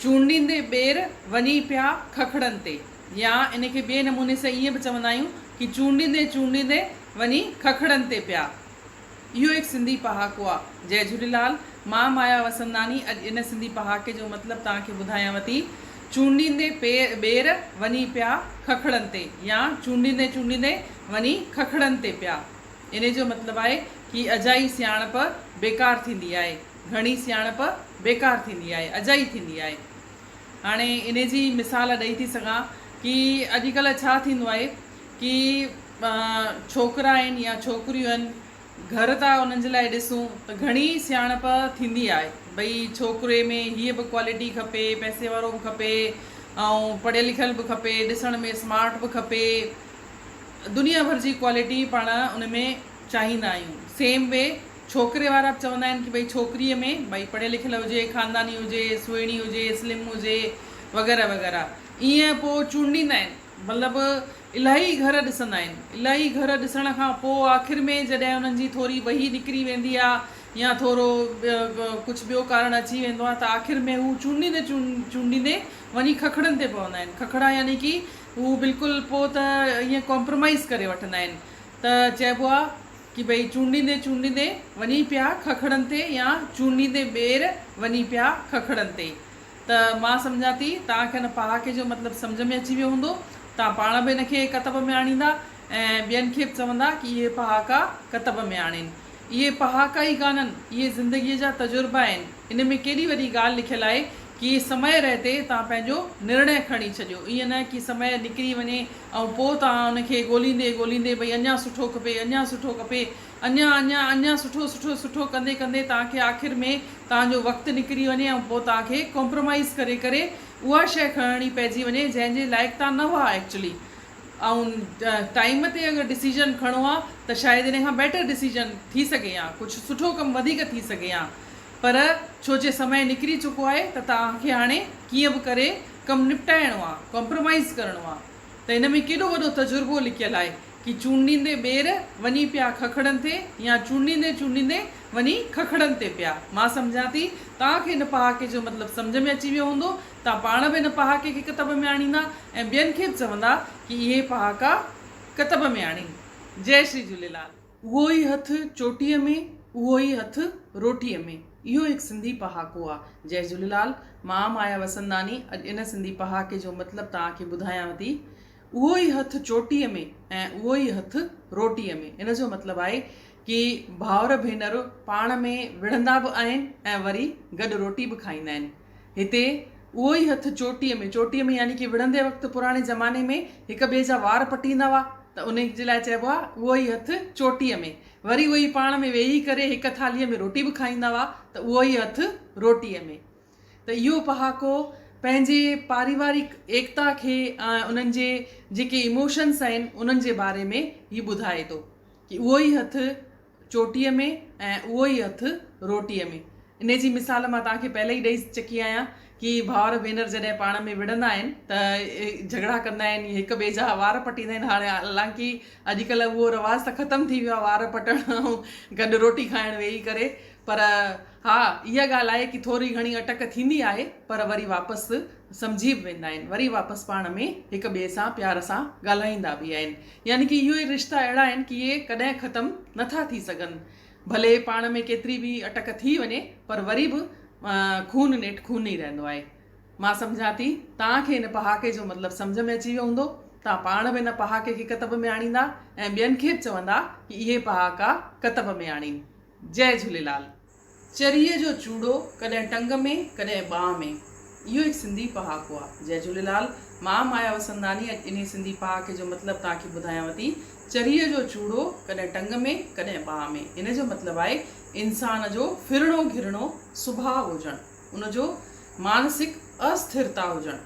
چونڊيندي ٻير وڃي پيا ککڙن تي يا ان کي ٻئي نموني سان ائين به چوندا آهيون ڪي چونڊيندي چونڊيندي وڃي ککڙن تي پيا. اهو هڪ سنڌي پهاڪو آ. جئي جهوليلال. مان مايا وسنداڻي اڄ ان سنڌي پهاڪي جو مطلب توهان کي ٻڌايانو ٿي. چونڊيندي ٻير وڃي پيا ککڙن تي يا چونڊيندي چونڊيندي وڃي ککڙن تي پيا. انهي جو مطلب آهي ڪي اجائي سياڻپ بيڪار ٿيندي آهي. گهڻي سياڻپ بيڪار ٿيندي آهي، اجائي ٿيندي آهي. هاڻي انهي جي مثال ڏئي ٿي سگهان ڪي اڄڪلهه ڇا ٿيندو آهي ڪي ڇوڪرا آهن يا ڇوڪريون آهن گهر ٿا انهن جي لاء ڏسون ته گهڻي سياڻپ ٿيندي آهي ڀئي ڇوڪري ۾ هيء به ڪوالٽي کپي، پئسي وارو به کپي ۽ پڙهيل لکيل به کپي، ڏسڻ ۾ اسمارٽ به کپي، دنيا ڀر جي ڪوالٽي پاڻ ان ۾ چاهيندا آهيون. سيم وي ڇوڪري وارا به چوندا آهن ڪي ڀئي ڇوڪريء ۾ ڀئي پڙهيل لکيل هجي، خانداني هجي، سهڻي هجي، سلم هجي وغيره وغيره ائين پوء چونڊيندا آهن مطلب الاهي گهر ڏسندا آهن الاهي گهر ڏسڻ کان پوء آخر ۾ جڏهن انهن جي ٿوري وهي نڪري ويندي آهي يا ٿورو ڪجهه ٻيو ڪارڻ اچي ويندو آهي ته آخر ۾ هو چونڊيندي چونڊيندي وڃي ککڙن تي پوندا آهن ککڙا يعني ڪي هو بلڪل پوء ته ائين ڪمپرومائيز ڪري وٺندا آهن ته چئبو آهي ڪي ڀئي چونڊيندي چونڊيندي وڃي پيا ککڙن تي يا چونڊيندي ٻير وڃي پيا ککڙن تي ته مان سمجهان ٿي توهان کي ان پهاڪي جو مطلب سمجهه ۾ اچي ويو هوندو. توهان پاڻ به ان کي ڪتب ۾ آڻيندا ۽ ٻين کي به چوندا ڪي اهي پهاڪا ڪتب ۾ آڻين. اهي پهاڪا ئي ڪانهن، اهي زندگيء جا تجربا آهن. ان ۾ ڪيڏي وڏي ڳالهه لکيل آهي ڪي سمي رهتي توهان پنهنجو نرڻي کڻي ڇڏيو. ائين نه ڪي سمي نڪري وڃي ۽ پوء توهان ان کي ڳوليندي ڳوليندي ڀئي اڃا سٺو کپي، اڃا سٺو کپي، اڃا اڃا اڃا سٺو سٺو سٺو ڪندي ڪندي توهان کي آخر ۾ توهان جو وقت نڪري وڃي ۽ پوء توهان کي ڪمپرومائيز ڪري ڪري اها شيء کڻڻي پئجي وڃي جنهن جي لائق توهان نه هئا ايڪچولي ۽ ٽائيم تي اگر ڊسيزن کڻو ها ته شايد ان کان بيٽر ڊسيزن ٿي سگهي ها ڪجهه سٺو ڪم وڌيڪ ٿي سگهي ها پر ڇو جي سمي نڪري چڪو آهي ته توهان کي هاڻي ڪيئن به ڪري ڪم نپٽائڻو آهي ڪمپرومائيز ڪرڻو آهي ته ان ۾ ڪيڏو وڏو تجربو لڪيل آهي ڪي چونڊيندي ٻير وڃي پيا ککڙن تي يا چونڊيندي چونڊيندي وڃي ککڙن تي پيا. مان سمجهان ٿي توهان کي ان پهاڪي جو مطلب سمجهه ۾ اچي ويو هوندو. توهان پاڻ به ان پهاڪي کي ڪتب ۾ آڻيندا ۽ ٻين کي به چوندا ڪي اهي پهاڪا ڪتب ۾ آڻين. جئي شري جهوليلال. اهو ئي هٿ چوٽيء ۾، اهو ئي هٿ روٽيء ۾. اهو هڪ سنڌي پهاڪو آ. جئي جهوليلال. مان مايا وسنداني اڄ ان سنڌي پهاڪي جو مطلب توهان کي ٻڌايانو ٿي. اهو ئي هٿ چوٽيء ۾ ۽ اهو ئي هٿ روٽيء ۾. ان جو مطلب آهي ڪي ڀائر ڀينر پاڻ ۾ وڙهندا به آهن ۽ وري گڏ روٽي به کائيندا آهن. هتي اهو ئي هٿ چوٽيء ۾، چوٽيء ۾ يعني ڪي وڙهندي وقت پراڻي زماني ۾ هڪ ٻئي جا وار پٽيندا هئا ته انهي جي لاء چئبو آهي اهو ئي هٿ چوٽيء ۾. وري اهي ئي پاڻ ۾ ويهي ڪري هڪ ٿالهيء ۾ روٽي به کائيندا هئا ته اهو ئي هٿ روٽيء ۾. ته اهو پهاڪو پنهنجي پاريوارڪ ايڪتا کي ۽ انهن جي جيڪي ايموشنس آهن انهن جي باري ۾ هي ٻڌائي ٿو ڪي اهو ئي هٿ چوٽيء ۾ ۽ اهو ئي هٿ روٽيء ۾. انهي جي مثال مان توهان کي پهلي ئي ڏئي چڪي آهيان ڪي ڀائر ڀينر جڏهن پاڻ ۾ وڙهندا آهن ته جهڳڙا ڪندا آهن هڪ ٻئي جا وار پٽيندا آهن هاڻي حالانڪه اڄڪلهه اهو رواج ته ختم ٿي ويو آهي وار پٽڻ ۽ گڏ روٽي کائڻ ويهي ڪري پر ها اها ڳالهه آهي ڪي ٿوري گهڻي اٽڪ ٿيندي آهي پر وري واپس سمجهي به ويندا آهن وري واپس پاڻ ۾ هڪ ٻئي سان پيار سان ڳالهائيندا به آهن يعني ڪي اهي رشتا اهڙا آهن ڪي اهي ڪڏهن ختم نٿا ٿي سگهن ڀلي پاڻ ۾ ڪيتري به اٽڪ ٿي وڃي پر وري به خون نيٺ خون ئي رهندو آهي. مان سمجهان ٿي توهان کي ان پهاڪي جو مطلب سمجهه ۾ اچي ويو هوندو. توهان پاڻ به ان پهاڪي کي ڪتب ۾ آڻيندا ۽ ٻين کي به چوندا ڪي اهي پهاڪا ڪتب ۾ آڻين. جئي جهوليلال. چريء جو چوڙو ڪڏهن ٽنگ ۾ ڪڏهن ٻانهن ۾. اهو هڪ سنڌي پهاڪو آ. جئي جهوليلال. مان مايا وسنداني اڄ انهي سنڌي پهاڪي جو مطلب توهان کي ٻڌايانو ٿي. چريء جو چوڙو ڪڏهن ٽنگ ۾ ڪڏهن ٻانهن ۾. ان جو مطلب آهي انسان جو ڦرڻو گهرڻو سڀاء هجڻ. ان جو مانسڪ اسٿرتا هجڻ.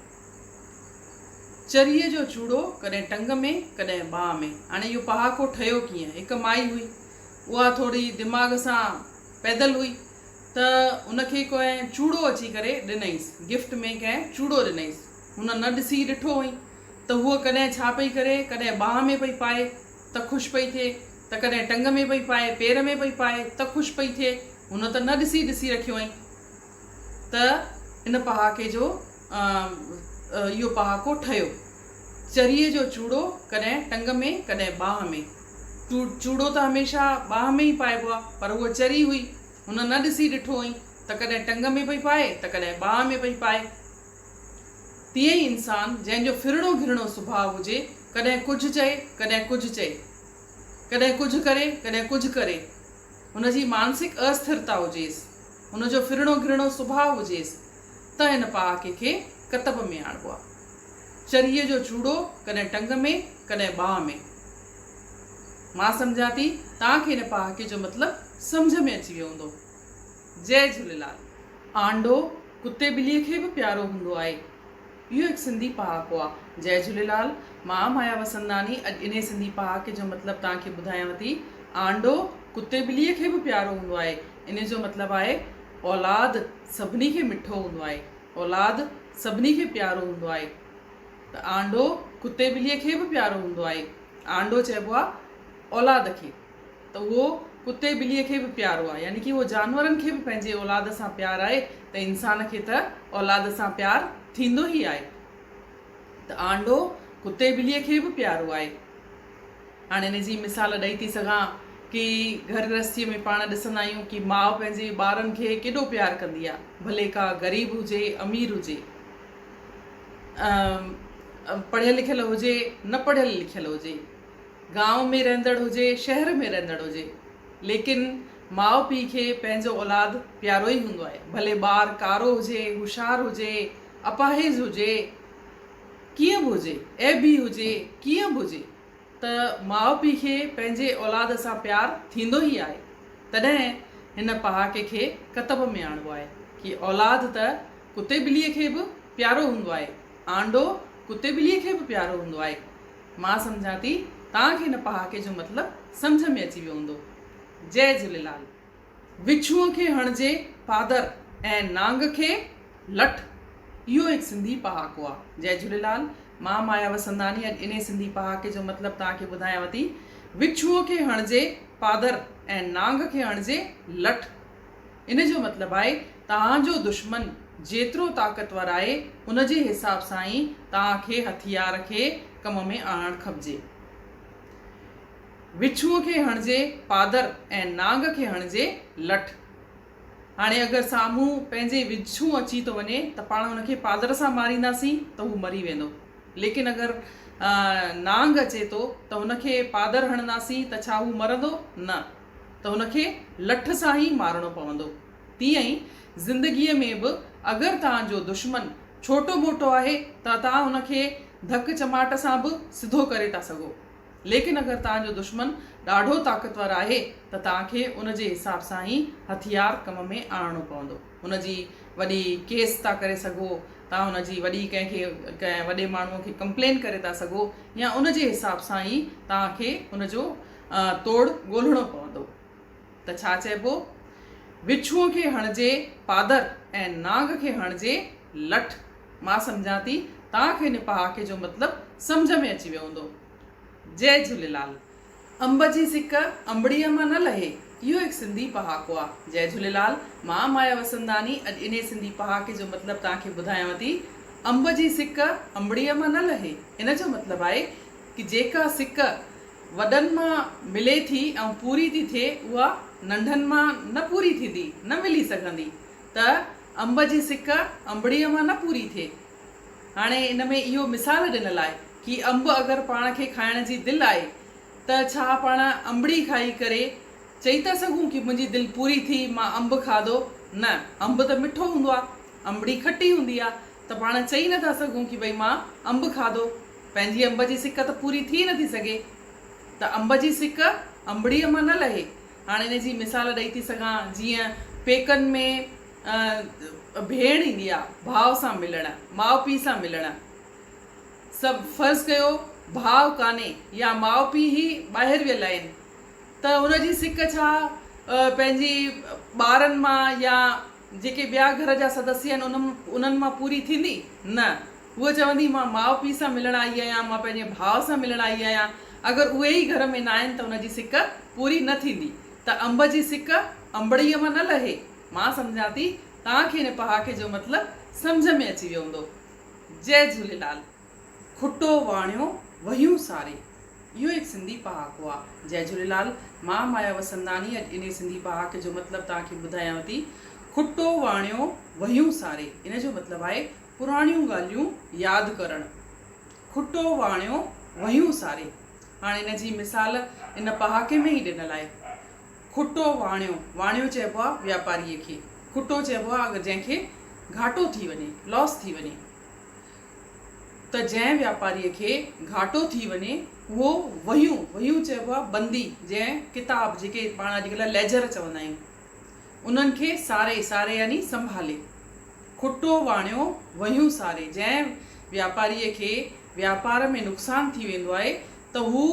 چريء جو چوڙو ڪڏهن ٽنگ ۾ ڪڏهن ٻانهن ۾. هاڻي اهو پهاڪو ٺهيو ڪيئن؟ هڪ مائي هئي. اها ٿوري دماغ سان پيدل هئي ته ان کي ڪنهن چوڙو اچي ڪري ڏنائينس. گفٽ ۾ ڪنهن چوڙو ڏنائينس. هن نه ڏسي ڏٺو هئائين ته هوء ڪڏهن ڇا پئي ڪري، ڪڏهن ٻانهن ۾ پئي پائي ته خوش پئي ٿئي ته ڪڏهن ٽنگ ۾ پئي پائي، پير ۾ پئي پائي ته خوش پئي ٿئي. هن ته نه ڏسي ڏسي رکيو هئائين. ته ان پهاڪي جو اهو پهاڪو ٺهيو. چريء جو چوڙو ڪڏهن ٽنگ ۾ ڪڏهن ٻانهه ۾. چوڙو ته هميشه ٻانهه ۾ ئي پائبو آهي، پر هوء چري هئي، هن نه ڏسي ڏٺو هئائين ته ڪڏهن ٽنگ ۾ پئي پائي ته ڪڏهن ٻانهه ۾ پئي پائي. تيئن ئي انسان جنهن جو ڦرڻو گهرڻو سڀاء هجي، ڪڏهن ڪجهه چئي، ڪڏهن ڪجهه چئي. ڪڏهن ڪجهه ڪري، ڪڏهن ڪجهه ڪري. هن جي مانسڪ اسٿرتا هجيس، هن جو ڦرڻو گهرڻو سڀاء هجيس ته هن پهاڪي کي ڪتب ۾ آڻبو آهي. چريء جو چوڙو ڪڏهن ٽنگ ۾، ڪڏهن ٻانهه ۾. مان سمجهان ٿي توهان کي هن پهاڪي جو مطلب سمجهه ۾ اچي ويو هوندو. جئي جهوليلال. آنڊو ڪتي ٻليء کي به پيارو هوندو آهي. اهو هڪ سنڌي پهاڪو آ. جئي جهوليلال. مان مايا وسنداني اڄ انهي سنڌي پهاڪي جو مطلب توهان کي ٻڌايانو ٿي. آنڊو ڪتي ٻليء کي به پيارو هوندو آهي. انهي جو مطلب آهي اولاد سڀني کي مٺو هوندو آهي. اولاد سڀني کي پيارو هوندو آهي. ته آنڊو ڪتي ٻليء کي به پيارو هوندو آهي. آنڊو چئبو آ اولاد کي. ته اهو ڪتي ٻليء کي به پيارو آهي يعني ڪي اهو جانورن کي به پنهنجي اولاد سان پيار آهي ته انسان کي ته اولاد سان پيار ٿيندو ئي آهي ته آنڊو ڪتي ٻليء کي به پيارو آهي. هاڻي ان جي مثال ڏئي ٿي سگهان ڪي گهر گرهستيء ۾ پاڻ ڏسندا آهيون ڪي ماء پنهنجي ٻارن کي ڪيڏو پيار ڪندي آهي ڀلي ڪا غريب هجي امير هجي پڙهيل لکيل هجي نه پڙهيل لکيل هجي گانء ۾ رهندڙ هجي شهر ۾ رهندڙ هجي ليڪن ماء پيء کي پنهنجو اولاد پيارو ئي هوندو آهي ڀلي ٻار ڪارو هجي هوشيار هجي اپاهج هجي ڪيئن به هجي عيبي هجي ڪيئن به هجي ته ماء پيء کي پنهنجي اولاد سان پيار ٿيندو ئي آهي تڏهن هن پهاڪي کي ڪتب ۾ آڻبو آهي ڪي اولاد ته ڪتي ٻليء کي به پيارو هوندو آهي آنڊو ڪتي ٻليء کي به پيارو هوندو آهي مان سمجهان ٿي توهان کي هن پهاڪي جو مطلب سمجهه ۾ اچي ويو هوندو. جئي جهوليلال. وڇونء کي هڻجي پادر ۽ نانگ کي لٺ. اهو هڪ سنڌي پهاڪو آ. جئي جهوليلال. مان مايا وسنداني اڄ انهي سنڌي پهاڪي جو مطلب توهان کي ٻڌايانو ٿي. وڇونء کي هڻجي پادر ۽ نانگ کي هڻجي لٺ. ان جو مطلب آهي توهان جو دشمن جيترو طاقتور آهي ان جي حساب سان ئي توهان کي هٿيار کي ڪم ۾ آڻڻ کپجي. وڇونء کي هڻجي پادر ۽ نانگ کي هڻجي لٺ. هاڻي اگر سامهون پنهنجي وڇون اچي ٿو وڃي ته پاڻ ان کي پادر سان مارينداسين ته هو مري ويندو. ليڪن اگر نانگ اچي ٿو ته هن کي پادر هڻنداسين ته ڇا هو مرندو؟ نه. ته هن کي لٺ سان ئي مارڻو پوندو. تيئن ئي زندگيء ۾ به اگر توهان جو دشمن ڇوٽو موٽو آهي ته توهان هن کي ڌڪ چماٽ سان به سڌو ڪري ٿا سگهو. ليڪن اگر توهان جو دشمن ڏاڍو طاقتور آهي ته توهان کي ان جي حساب سان ئي هٿيار ڪم ۾ آڻڻو پوندو. هن جي وڏي ڪيس ٿا ڪري سگهو، توهان هن جي وڏي ڪنهن کي ڪنهن وڏي ماڻهوء کي ڪمپلين ڪري ٿا سگهو يا ان جي حساب سان ئي توهان کي هن جو توڙ ڳولهڻو پوندو ته ڇا چئبو؟ وڇونء کي هڻجي پادر ۽ نانگ کي هڻجي لٺ. مان سمجهان ٿي توهان کي ان پهاڪي جو مطلب سمجهه ۾ اچي ويو هوندو. جئي جهوليلال. انب جي سڪ انبڙيء مان نه لهي. اهو هڪ سنڌي پهاڪو آ. جئي جهوليلال. مان مايا وسنداني اڄ انهي سنڌي پهاڪي جو مطلب توهان کي ٻڌايانو ٿي. انب جي سڪ انبڙيء مان نه لهي. ان جو مطلب آهي ڪي جيڪا سڪ وڏن مان ملي ٿي ۽ پوري ٿي ٿئي اها ننڍن مان نه پوري ٿيندي، نه ملي سگهندي ته انب جي سڪ انبڙيء مان نه پوري ٿئي. هاڻي ان ۾ اهو مثال ڏنل آهي ڪي انب اگر پاڻ کي کائڻ جي دل آهي ته ڇا پاڻ انبڙي کائي ڪري چئي ٿا سگهون ڪي منهنجي دل پوري ٿي مان انب کاڌو؟ نه انب ته مٺو هوندو آهي انبڙي کٽي هوندي آهي ته پاڻ چئي نه ٿا سگهون ڪي ڀئي مان انب کاڌو، پنهنجي انب جي سڪ ته پوري ٿي نه ٿي سگهي ته انب جي سڪ انبڙيء مان نه لهي. هاڻي ان جي مثال ڏئي ٿي سگهان جيئن پيڪن ۾ ڀيڻ ايندي آ ڀاء سان ملڻ، ماء پيء سان ملڻ. سڀ فرض ڪيو ڀاء ڪانهي يا ماء پيء ئي ٻاهر ويل آهن ته ان جي سڪ ڇا پنهنجي ٻارن مان يا جيڪي ٻيا گهر جا سدسيه آهن انهن مان پوري ٿيندي؟ نه. هوء چوندي مان ماء پيء سان ملڻ آئي آهيان، مان پنهنجي ڀاء سان ملڻ آئي آهيان. اگر اهي ئي گهر ۾ ناهن ته ان جي سڪ پوري نه ٿيندي. ته انب جي سڪ انبڙيء مان نه لهي. مان سمجهان ٿي توهان کي ان پهاڪي جو مطلب سمجهه ۾ اچي ويو هوندو. جئي جهوليلال. کٽو واڻيو وهيون ساري. اهو هڪ سنڌي پهاڪو آ. جئي جهوليلال. مان مايا وسنداڻي اڄ انهي سنڌي پهاڪي جو مطلب توهان کي ٻڌايانو ٿي. کٽو واڻيو وهيون ساري. ان جو مطلب آهي پراڻيون ڳالهيون ياد ڪرڻ. کٽو واڻيو وهيون ساري. هاڻي ان جي مثال ان پهاڪي ۾ ئي ڏنل آهي. کٽو واڻيو، واڻيو چئبو آ واپاريء کي. کٽو چئبو آ اگر جنهن کي گهاٽو ٿي وڃي، Loss ٿي وڃي. ته جنهن واپاريء کي گهاٽو ٿي وڃي اهو وهيون، وهيون چئبو آهي بندي، جنهن ڪتاب جيڪي پاڻ اڄڪلهه ليجر چوندا آهيون، انهن کي ساري، ساري يعني سنڀالي. کٽو واڻيو وهيون ساري، جنهن واپاريء کي واپار ۾ نقصان ٿي ويندو آهي ته هو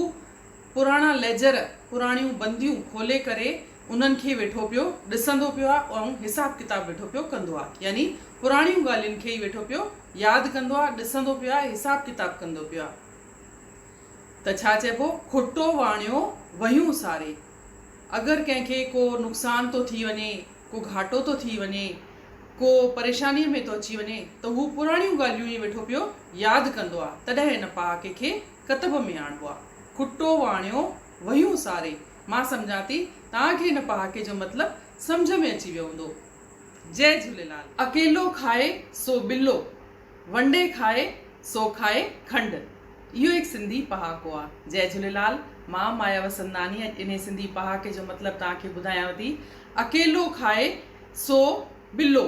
پراڻا ليجر، پراڻيون بنديون کولي ڪري انهن کي ويٺو پيو ڏسندو پيو آ ۽ حساب ڪتاب ويٺو پيو ڪندو آ يعني پراڻيون ڳالهين کي ئي ويٺو پيو ياد ڪندو آ، ڏسندو پيو آ، حساب ڪتاب ڪندو پيو آ ته ڇا چئبو کٽو واڻيو وهيون ساري. اگر ڪنهن کي ڪو نقصان ٿو ٿي وڃي، ڪو گهاٽو ٿو ٿي وڃي، ڪو پريشانيء ۾ ٿو اچي وڃي ته هو پراڻيون ڳالهيون ئي ويٺو پيو ياد ڪندو آ تڏهن ان پهاڪي کي ڪتب ۾ آڻبو آ. کٽو واڻيو وهيون ساري. مان سمجهان ٿي توهان کي ان پهاڪي جو مطلب سمجهه ۾ اچي ويو هوندو. جئي جهوليلال. اڪيلو کائي سو ٻلو، ونڊي کائي سو کائي کنڊ. اهو هڪ سنڌي پهاڪو آ. جئي جهوليلال. مان مايا وسنداڻي اڄ انهي سنڌي پهاڪي جو مطلب توهان کي ٻڌايانو ٿي. اڪيلو کائي سو ٻلو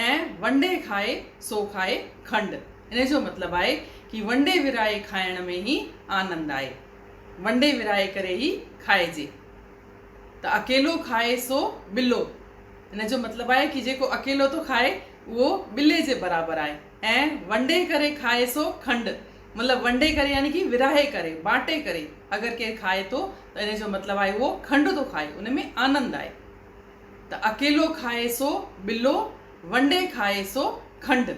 ۽ ونڊي کائي سو کائي کنڊ. ان جو مطلب آهي ڪي ونڊي ورهائي کائڻ ۾ ئي آنند آهي. ونڊي ورهائي ڪري ئي کائجي. ته اڪيلو کائي سو ٻلو. ان جو مطلب آهي ڪي جيڪو اڪيلو ٿو کائي اهو ٻلي جي برابر آهي ۽ ونڊي ڪري کائي سو کنڊ. مطلب ونڊي ڪري يعني ڪي ورهائي ڪري، بانٽي ڪري اگر ڪير کائي ٿو ته ان جو مطلب آهي اهو کنڊ ٿو کائي، ان ۾ آنند آهي. ته اڪيلو کائي سو ٻلو، ونڊي کائي سو کنڊ.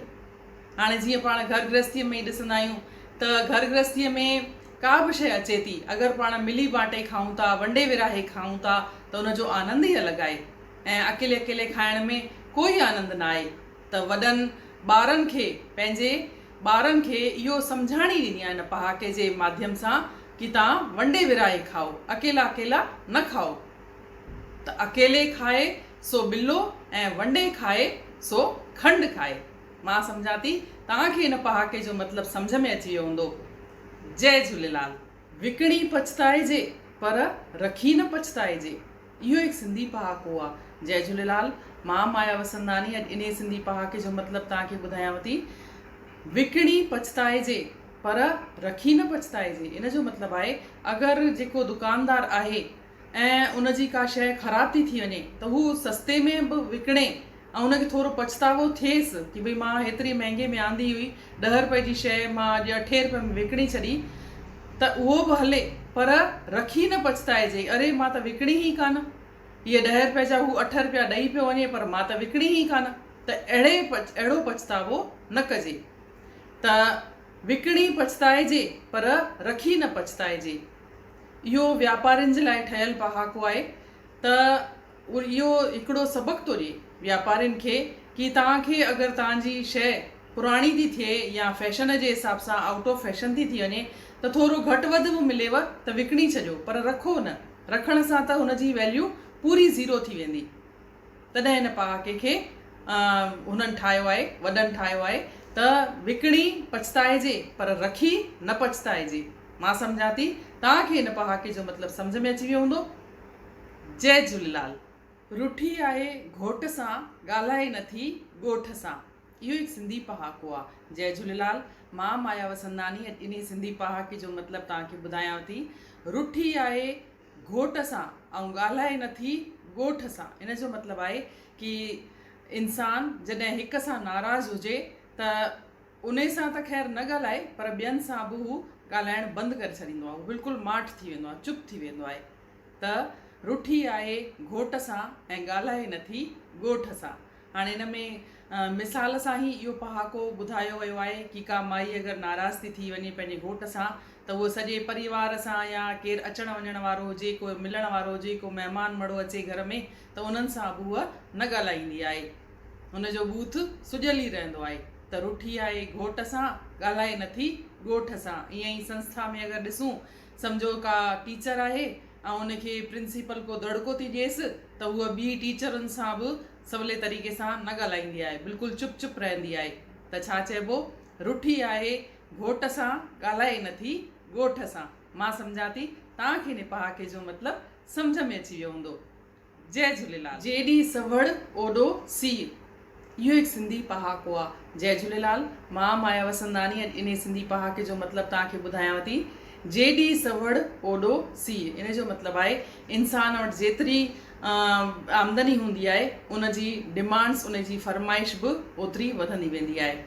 هاڻي جيئن پاڻ گهر گرهستيء ۾ ئي ڏسندا آهيون ته گهر گرهستيء ۾ ڪا به شيء اچي ٿي، اگر پاڻ ملي بانٽي کائون ٿا، ونڊي ورهائي کائون ٿا ته ان جو آنند ئي الڳ آهي ۽ اڪيلي اڪيلي کائڻ ۾ ڪوئي آنند نه آهي ته وڏن ٻارن کي پنهنجي ٻارن کي اهو سمجهاڻي ڏني آهي ان پهاڪي جي ماڌيم سان ڪي توهان ونڊي ورهائي کائو، اڪيلا اڪيلا نه کائو. ته اڪيلي کائي سو ٻلو ۽ ونڊي کائي سو کنڊ کائي. مان سمجهان ٿي توهان کي ان پهاڪي جو مطلب سمجهه ۾ اچي ويو هوندو. جئي جهوليلال. وڪڻي پڇتائجي پر رکي نه پڇتائجي. اهو هڪ سنڌي پهاڪو آ. جئي جهوليلال. مان مايا وسنداڻي اڄ انهي سنڌي پهاڪي جو مطلب توهان کي ٻڌايانو ٿي. وڪڻي پڇتائجي پر رکي نه پڇتائجي. ان جو مطلب آهي اگر جيڪو دڪاندار آهي ۽ ان جي ڪا شيء خراب ٿي ٿي وڃي ته هو سستي ۾ به وڪڻي ۽ ان کي ٿورو پڇتاوو ٿئيس ڪي ڀئي مان هيتري مهنگي ۾ آندي هئي ڏهه رپئي جي شيء مان اڄ اٺين رپئي ۾ وڪڻي ڇڏي ته اهو به هلي پر رکي نه پڇتائجي اري مان ته وڪڻي ئي ڪانه هيء ڏهه رپئي جا هو اٺ رپيا ڏئي پيو وڃي پر مان ته وڪڻي ئي ڪانه ته اهڙي اهڙو پڇتاوو نه ڪجي ته وڪڻي پڇتائجي پر رکي نه پڇتائجي. اهو واپارين جي لاء ٺهيل پهاڪو آهي ته اهو هڪڙو سبق ٿو ڏئي واپارين کي ڪي توهان کي اگر توهان جي شيء پراڻي ٿي ٿئي يا فيشن جي حساب سان آئوٽ آف فيشن ٿي ٿي وڃي ته ٿورو گهٽ وڌ به مليو ته وڪڻي ڇڏيو پر رکو نه رکڻ سان ته هن جي ويليو پوري زيرو ٿي ويندي. تڏهن هن پهاڪي کي هنن ٺاهيو آهي، وڏن ٺاهيو آهي ته وڪڻي پڇتائجي پر رکي نه پڇتائجي. مان سمجهان ٿي توهان کي هن پهاڪي جو مطلب سمجهه ۾ اچي ويو هوندو. جئي جهوليلال. رٺي آهي گهوٽ سان، ڳالهائي نه ٿي ڳوٺ سان. اهو هڪ سنڌي پهاڪو آ. جئي جهوليلال. مان مايا وسنداڻي اڄ انهي سنڌي پهاڪي جو مطلب توهان کي ٻڌايانو ٿي. رٺي آهي گهوٽ سان ۽ ڳالهائي نه ٿي ڳوٺ سان. ان جو مطلب آهي ڪي انسان جڏهن هڪ سان ناراض هجي ته انهي سان ته خير نه ڳالهائي پر ٻين سان به هو ڳالهائڻ بند ڪري ڇڏيندو آهي. هو بلڪل ماٺ ٿي ويندو آهي، چپ ٿي ويندو آهي ته رٺي آهي گهوٽ سان ۽ ڳالهائي نه ٿي ڳوٺ سان. هاڻي ان ۾ مثال سان ئي اهو پهاڪو ٻڌايو ويو آهي ڪي ڪا مائي اگر ناراض ٿي ٿي وڃي پنهنجي گهوٽ سان ته هوء سڄي پريوار سان يا ڪير اچڻ وڃڻ وارو هجي، ڪو ملڻ وارو هجي، ڪو مهمان مڙو اچي گهر ۾ ته انهن سان به هوء نه ڳالهائيندي آهي. هن جو ٻوٿ سڄيل ئي رهندو آهي. ته رٺي آهي گهوٽ سان، ڳالهائي نٿي ڳوٺ سان. ائين ئي سنسٿا ۾ اگر ڏسون، سمجهو ڪا ٽيچر آهي ۽ ان کي پرنسپل ڪو دڙڪو ٿي ڏيس ته هوء ٻي ٽيچرن سان به سولي طريقي سان نه ڳالهائيندي آهي، بلڪل چپ چپ رهندي آهي ته ڇا چئبو، رٺي آهي گهوٽ سان، ڳالهائي نٿي ڳوٺ سان. مان سمجهان ٿي توهان کي ان پهاڪي جو مطلب سمجهه ۾ اچي ويو هوندو. جئي جهوليلال. جيڏي سوڙ اوڏو سيء. اهو هڪ سنڌي پهاڪو آ. جئي جهوليلال. مان مايا وسنداڻي اڄ انهي سنڌي پهاڪي جو مطلب توهان کي ٻڌايانو ٿي. جيڏي سوڙ اوڏو سيء. ان جو مطلب آهي انسان وٽ جيتري آمدني هوندي آهي ان جي ڊمانڊس ان جي فرمائش به اوتري وڌندي ويندي آهي.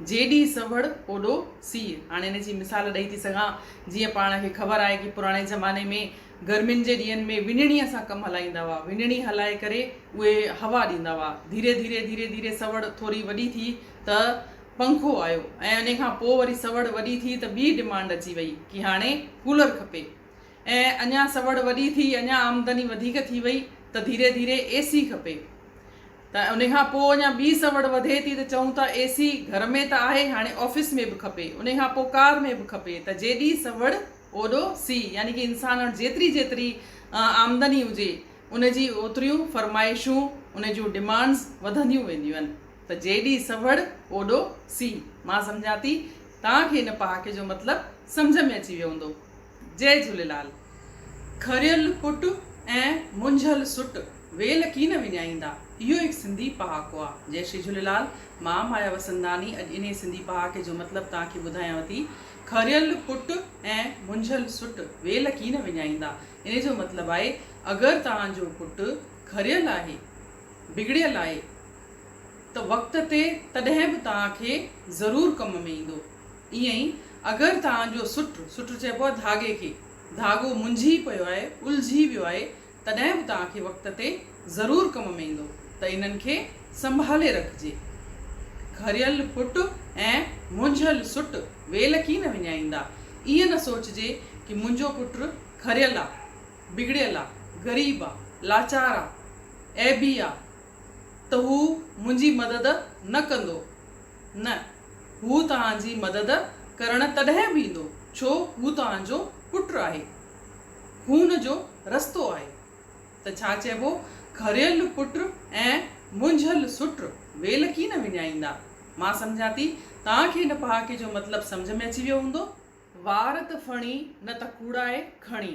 جيڏي سوڙ اوڏو سيء. هاڻي ان جي مثال ڏئي ٿي سگهان، جيئن پاڻ کي خبر آهي ڪي پراڻي زماني ۾ گرمين جي ڏينهن ۾ وڃڻيء سان ڪم هلائيندا هئا. وڃڻي هلائي ڪري اهي هوا ڏيندا هئا. ڌيري ڌيري ڌيري ڌيري سوڙ ٿوري وڏي ٿي ته پنکو آيو ۽ انهي کان پوء وري سوڙ وڏي ٿي ته ٻي ڊمانڊ اچي وئي ڪي هاڻي ڪولر کپي ۽ اڃا سوڙ وڏي ٿي اڃا آمدني وڌيڪ ٿي وئي ته ڌيري ڌيري اي سي کپي. ته ان کان پوء اڃا ٻي سوڙ وڌي ٿي ته چئون ٿا اي سي گهر ۾ ته آهي هاڻي آفيس ۾ به کپي ان کان پوء ڪار ۾ به کپي ته جيڏي سوڙ اوڏو سي يعني ڪي انسان وٽ جيتري جيتري آمدني هجي ان جي اوتريون فرمائشون ان جون ڊمانڊز وڌنديون وينديون آهن ته جيڏي سوڙ اوڏو سي مان سمجهان ٿي توهان کي ان پهاڪي جو مطلب سمجهه ۾ اچي ويو هوندو. جئي جهوليلال. کريل پٽ ۽ منجهيل سٽ، ويل ڪين وڃائيندا. اهو هڪ سنڌي پهاڪو آ. جئي شري جهوليلال. مان مايا وسنداني اڄ انهي سنڌي پهاڪي جو مطلب توهان کي ٻڌايانو ٿي. کريل پٽ ۽ منجهيل سٽ، ويل ڪين وڃائيندا. انهي جو مطلب آهي اگر توهان جو پٽ کريل آهي، بگڙيل آهي ته وقت تي تڏهن به توهان کي ضرور ڪم ۾ ايندو. ائين ئي اگر توهان جو سٽ، سٽ چئبو آهي ڌاڳي کي، ڌاڳو منجهي پيو آهي، الجهي ويو آهي، تڏهن به توهان کي وقت تي ضرور ڪم ۾ ايندو ته انهن کي سنڀالي رکجي. کريل پٽ ۽ منجهيل سٽ ويل ڪين وڃائيندا. ائين نه سوچجي ڪي منهنجو پٽ کريل آ، بگڙيل آ، غريب آ، لاچار آ، عيبي آ ته هو منهنجي مدد نه ڪندو. نه، هو توهان جي مدد ڪرڻ تڏهن به ايندو، ڇو هو توهان جو پٽ آهي. خون جو رستو آهي. ته ڇا چئبو، کريل پٽ ۽ منجهيل سٽ ويل ڪين وڃائيندا. مان سمجهان ٿي، توهان کي هن پهاڪي جو مطلب سمجهه ۾ اچي ويو هوندو. وار ته ڦڻي، نه ته ڪوڙائي کڻي.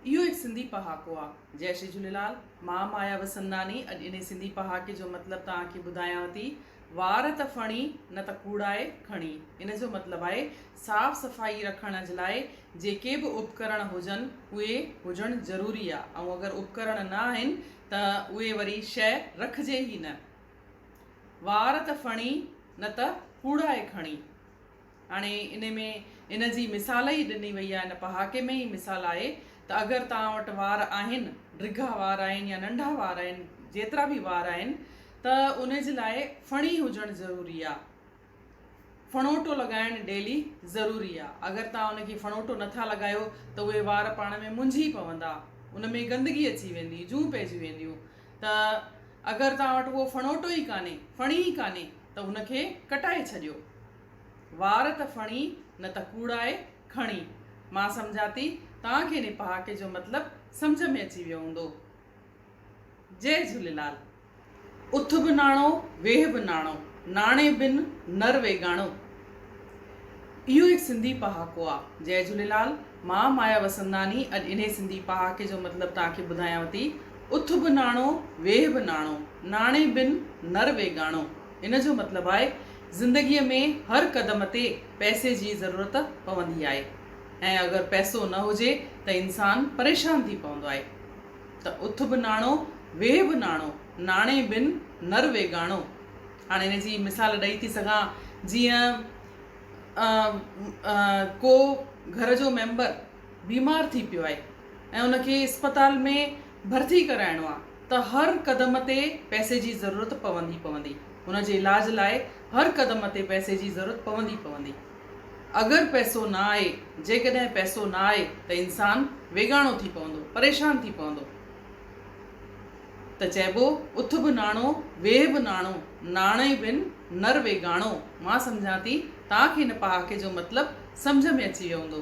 اهو هڪ سنڌي پهاڪو آ. جئي شري جهوليلال. مان مايا وسنداني اڄ انهي سنڌي پهاڪي جو مطلب توهان کي ٻڌايانو ٿي. وار ته ڦڻي نه ته ڪوڙائي کڻي. ان جو مطلب آهي صاف صفائي رکڻ جي لاء جيڪي به اپڪرڻ هجن اهي هجڻ ضروري آ ۽ اگر اپڪرڻ نه آهن ته اهي وري شئي رکجي ئي نه. وار ته ڦڻي نه ته ڪوڙائي کڻي. هاڻي انهي ۾ ان جي مثال ئي ڏني وئي آهي، ان پهاڪي ۾ ئي مثال آهي ته اگر توهان وٽ وار آهن، ڊگها وار آهن يا ننڍا وار آهن، جيترا به وار آهن ته ان جي لاء ڦڻي هجڻ ضروري آهي. ڦڻوٽو لڳائڻ ڊيلي ضروري آهي. اگر توهان ان کي ڦڻوٽو نٿا لڳايو ته اهي وار پاڻ ۾ منجهي پوندا، ان ۾ گندگي اچي ويندي، جون پئجي وينديون ته اگر توهان وٽ اهو ڦڻوٽو ئي ڪانهي، ڦڻي ئي ڪانهي ته ان کي ڪٽائي ڇڏيو. وار ته ڦڻي، نه ته ڪوڙائي کڻي. مان سمجهان ٿي، توهان کي انهي پهاڪي جو مطلب سمجهه ۾ اچي ويو هوندو. جئي جهوليلال. اٿ به ناڻو، ويهه به ناڻو، ناڻي بن نر ويڳاڻو. اهو هڪ سنڌي پهاڪو آ. جئي جهوليلال. مان مايا وسنداني اڄ انهي سنڌي پهاڪي جو مطلب توهان کي ٻڌايانو ٿي. اٿ به ناڻو، ويهه به ناڻو، ناڻي بن نر ويڳاڻو. ان جو مطلب آهي زندگيء ۾ هر قدم تي پئسي جي ضرورت پوندي آهي ۽ اگر پئسو نه هجي ته انسان پريشان ٿي پوندو آهي ته اٿ به ناڻو ويهه به ناڻو ناڻي بن نر ويڳاڻو. هاڻي ان جي مثال ڏئي ٿي سگهان جيئن ڪو گهر جو ميمبر بيمار ٿي پيو آهي ۽ ان کي اسپتال ۾ ڀرتي ڪرائڻو آهي ته هر قدم تي پئسي جي ضرورت پوندي پوندي. ان جي علاج لاء هر قدم تي پئسي جي ضرورت پوندي پوندي. اگر پئسو نه آهي، جيڪڏهن پئسو نه آهي ته انسان ويڳاڻو ٿي پوندو، پريشان ٿي پوندو. ته چئبو اٿ به ناڻو، ويهه به ناڻو، ناڻي بن نر ويڳاڻو. مان سمجهان ٿي توهان کي هن پهاڪي جو مطلب سمجهه ۾ اچي ويو هوندو.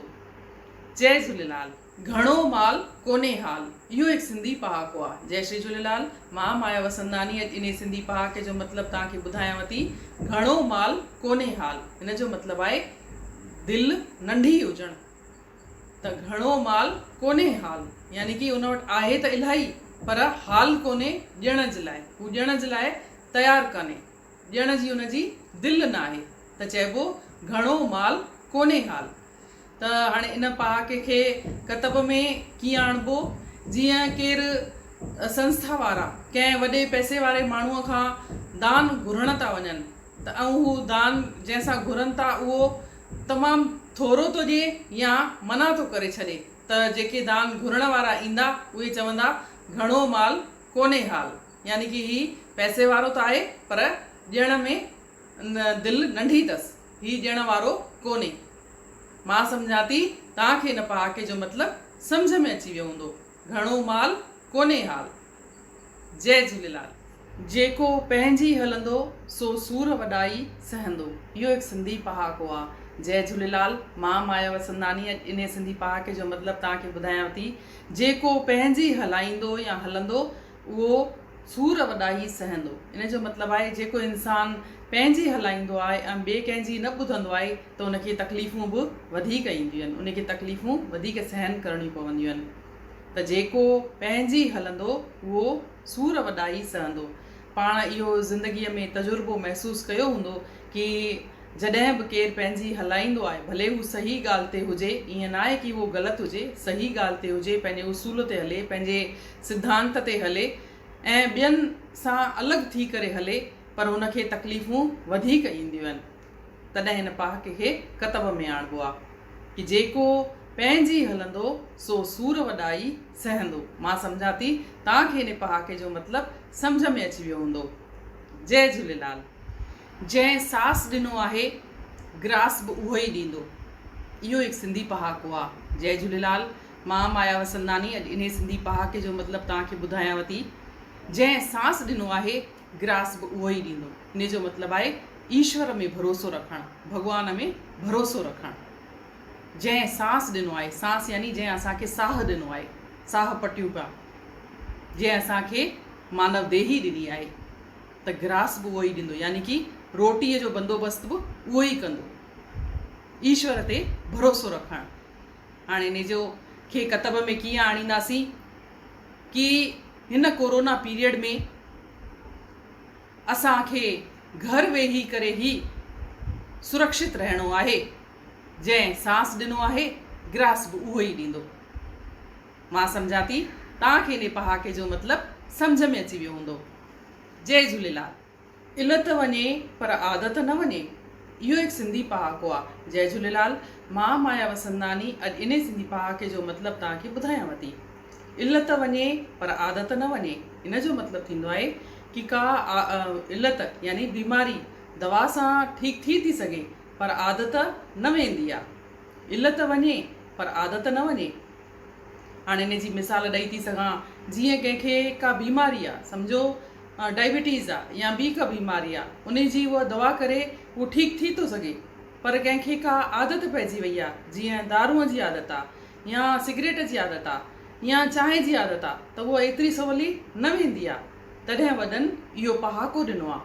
جئي جهوليلال. گهڻو مال ڪونهي حال. اهو هڪ سنڌي پهاڪو آ. جئي شري جهوليلال. مان مايا وسنداني اڄ انهي سنڌي پهاڪي جو مطلب توهان کي ٻڌايانو ٿي. گهڻو مال ڪونهي حال. هن جو مطلب آهي دل ننڍي هجڻ. ته گهڻو مال ڪونهي حال يعني ڪي ان وٽ آهي ته الاهي پر حال ڪونهي ڏيڻ جي لاء هو ڏيڻ جي لاء تيار ڪانهي ڏيڻ جي ان جي دل ناهي ته چئبو گهڻو مال ڪونهي حال ته هاڻي ان پهاڪي کي ڪتب ۾ ڪيئن آڻبو جيئن ڪير سنسٿا وارا ڪنهن وڏي پئسي واري ماڻهوء کان دان گهرڻ ٿا وڃن ته ۽ هو دان جنهن سان گهرن ٿا اهو تمام ٿورو ٿو ڏئي يا منع ٿو ڪري ڇڏي ته جيڪي دان گهرڻ وارا ايندا اهي چوندا گهڻو مال ڪونهي حال يعني ڪي هي پئسي وارو ته آهي پر ڏيڻ ۾ دل ننڍي اٿس هي ڏيڻ وارو ڪونهي. مان سمجهان ٿي توهان کي ان پهاڪي جو مطلب سمجهه ۾ اچي ويو هوندو گهڻو مال ڪونهي حال. جئي جهوليلال. جيڪو پنهنجي هلندو سو سور وڏائي سهندو. اهو هڪ سنڌي پهاڪو آ. جئي جهوليلال. مان مايا وسنداني اڄ انهي سنڌي پهاڪي جو مطلب توهان کي ٻڌايان ٿي. جيڪو پنهنجي هلائيندو يا هلندو اهو سور وڏائي سهندو. ان جو مطلب آهي جيڪو انسان پنهنجي هلائيندو آهي ۽ ٻئي ڪنهن جي نه ٻڌندو آهي ته ان کي تڪليفون به وڌيڪ اينديون آهن. ان کي تڪليفون وڌيڪ سهن ڪرڻيون پونديون آهن. ته جيڪو پنهنجي هلندو اهو سور وڏائي سهندو. پاڻ اهو زندگيء ۾ تجربو محسوس ڪيو هوندو ڪي جڏهن به ڪير پنهنجي هلائيندو آهي ڀلي هو صحيح ڳالهه تي هجي ائين ناهي ڪي اهو غلط هجي صحيح ڳالهه تي هجي پنهنجي اصول تي هلي پنهنجي سڌانت تي هلي ۽ ٻين سان الڳ ٿي ڪري هلي پر هن کي تڪليفون وڌيڪ اينديون آهن. تڏهن هن پهاڪي کي ڪتب ۾ آڻبو آ ڪي جيڪو پنهنجي هلندو سو سور وڏائي سهندو. مان سمجهان ٿي توهان کي ان پهاڪي جو مطلب سمجهه ۾ اچي ويو هوندو. جئي جهوليلال. جنهن ساس ڏنو آهي گراس به اهو ئي ڏيندو. اهو هڪ سنڌي پهاڪو آ. جئي جهوليلال. مان مايا وسنداني اڄ انهي سنڌي پهاڪي جو مطلب توهان کي ٻڌايانو ٿي. جنهن ساس ڏنو آهي گراس به اهو ئي ڏيندو. انهي جو مطلب آهي ايشور ۾ ڀروسو رکڻ، ڀڳوان ۾ ڀروسو رکڻ. جنهن سانس ڏنو آهي، سانس يعني جنهن اسان کي ساهه ڏنو آهي، ساهه پٽيون پيا، جنهن اسان کي مانو ديهي ڏني آهي ته گراس به اهو ئي ڏيندو يعني ڪي روٽيء جو بندوبست به اهو ئي ڪندو. ايشور تي ڀروسو رکڻ. هاڻي انهي جو کي ڪتب ۾ ڪيئن آڻينداسين ڪي هن ڪورونا پيريڊ ۾ اسان کي گهر ويهي ڪري ئي سرڪشت رهڻو آهي. جنهن سانس ڏنو آهي، گراس به اهو ئي ڏيندو. مان سمجهان ٿي توهان کي انهي پهاڪي جو مطلب سمجهه ۾ اچي ويو هوندو. جئي جهوليلال. علت وڃي پر عادت نه وڃي. اهو هڪ سنڌي پهاڪو آ. جئي جهوليلال. مان مايا وسنداني اڄ انهي سنڌي پهاڪي جو مطلب توهان کي ٻڌايانو ٿي. علت وڃي پر عادت نه وڃي ان جو مطلب ٿيندو آهي ڪي ڪا علت يعني بيماري دوا سان ٺيڪ ٿي ٿي سگهي پر عادت نه ويندي آ. علت وڃي پر عادت نه وڃي. هاڻي ان جي مثال ڏئي ٿي سگهان جيئن ڪنهن کي ڪا بيماري آ سمجهو ڊائبٽيز آ يا ٻي ڪا بيماري آ ان جي اها دوا ڪري هو ٺيڪ ٿي ٿو سگهي پر ڪنهن کي ڪا عادت پئجي وئي آ جيئن دارونء جي عادت آ يا سگريٽ جي عادت آ يا چانهه جي عادت آ ته اها ايتري سولي نه ويندي آ. تڏهن وڏن اهو پهاڪو ڏنو آ.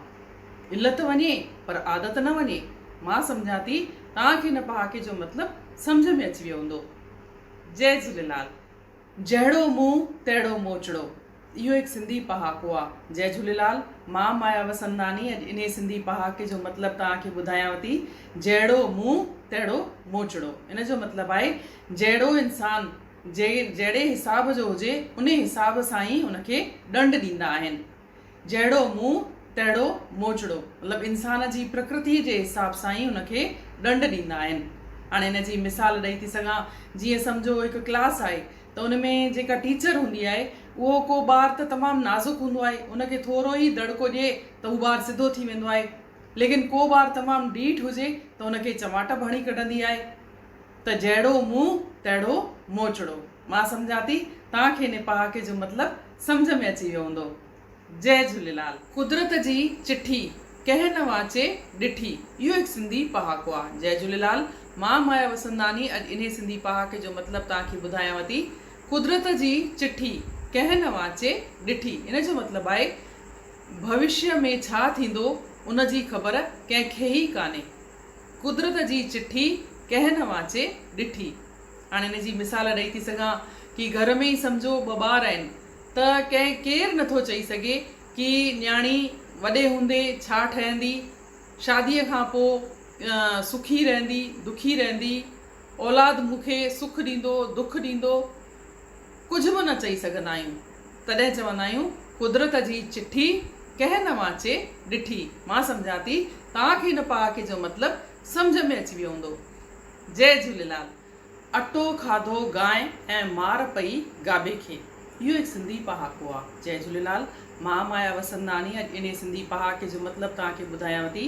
علت وڃي پر عادت نه وڃي. مان سمجهان ٿي توهان کي ان پهاڪي جو مطلب سمجهه ۾ اچي ويو هوندو. جئي جهوليلال. جهڙو منهن تهڙو موچڙو. اهو هڪ سنڌي پهاڪو آ. جئي جهوليلال. مان مايا وسنداني اڄ انهي سنڌي پهاڪي جو مطلب توهان کي ٻڌايانو ٿي. جهڙو منهن تهڙو موچڙو. ان جو مطلب آهي جهڙو انسان جهڙي حساب جو هجي انهي حساب سان ئي ان کي ڏنڊ ڏيندا آهن. جهڙو منهن تهڙو موچڙو مطلب انسان جي پرڪرتي جي حساب سان ئي ان کي ڏنڊ ڏيندا آهن. هاڻي ان جي مثال ڏئي ٿي سگهان جيئن سمجهو هڪ ڪلاس آهي ته ان ۾ جيڪا ٽيچر هوندي آهي اهو ڪو ٻار ته تمام نازڪ هوندو آهي ان کي ٿورو ئي دڙڪو ڏئي ته هو ٻار سڌو ٿي ويندو آهي ليڪن ڪو ٻار تمام ڍيٺ هجي ته ان کي چماٽ به هڻي ڪڍندي آهي ته جهڙو منهن تهڙو موچڙو. مان سمجهان ٿي توهان کي ان پهاڪي جو مطلب سمجهه ۾ اچي ويو هوندو. جئي جهوليلال. قدرت جي چٺي ڪنهن نه واچي ڏٺي. اهو هڪ سنڌي پهاڪو آ. جئي جهوليلال. مان مايا وسنداني اڄ انهي سنڌي پهاڪي جو مطلب توهان کي ٻڌايانو ٿي. قدرت جي چٺي ڪنهن نه واچي ڏٺي. ان جو مطلب آهي ڀوشيه ۾ ڇا ٿيندو ان جي خبر ڪنهن کي ئي ڪانهي. قدرت جي چٺي ڪنهن نه واچي ڏٺي. هاڻي ان جي مثال ڏئي ٿي سگهان ڪي گهر ۾ ئي سمجهو ٻه ٻار آهن ته ڪنهن ڪير نه ٿو چئي سگهي ڪي نياڻي وڏي هوندي ڇا ٺهندي، شاديء کان پوء سکي رهندي، دکي رهندي، اولاد مون کي سک ڏيندو، دک ڏيندو، ڪجهه به نه چئي سگهندا آهيون. تڏهن چوندا آهيون قدرت جي چٺي ڪنهن نه واچي ڏٺي. مان سمجهان ٿي توهان کي هن پهاڪي جو مطلب سمجهه ۾ اچي ويو هوندو. جئي جهوليلال. اٽو کاڌو گانء ۽ مار پئي گابي کي. اهو هڪ سنڌي پهاڪو آ. جئي جهوليلال. مان مايا وسنداڻي اڄ انهي سنڌي پهاڪي جو مطلب توهان کي ٻڌايانو ٿي.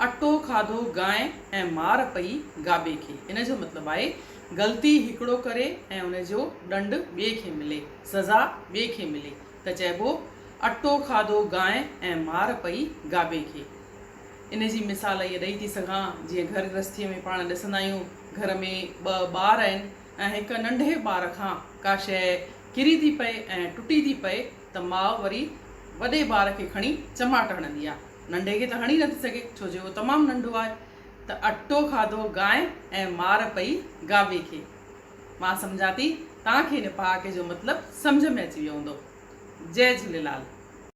اٽو کاڌو گانء ۽ مار پئي گابي کي. ان جو مطلب آهي غلطي هڪڙو ڪري ۽ ان جو ڏنڊ ٻئي کي ملي، سزا ٻئي کي ملي ته چئبو اٽو کاڌو گانء ۽ مار پئي گابي کي. ان جي مثال اهي ڏئي ٿي سگهان جيئن گهر گرهستيء ۾ پاڻ ڏسندا آهيون گهر ۾ ٻه ٻار آهن ۽ هڪ ننڍي ٻار کان ڪا شيء ڪري ٿي پئي ۽ ٽٽي ٿي پئي ته ماء وري وڏي ٻار کي کڻي چماٽ هڻندي آهي ننڍي کي ته هڻي نٿي سگهي ڇو جو اهو تمام ننڍو آهي ته اٽو کاڌو گانء ۽ مار پئي گابي کي. مان سمجهان ٿي توهان کي ان پهاڪي جو مطلب سمجهه ۾ اچي ويو هوندو. جئي جهوليلال.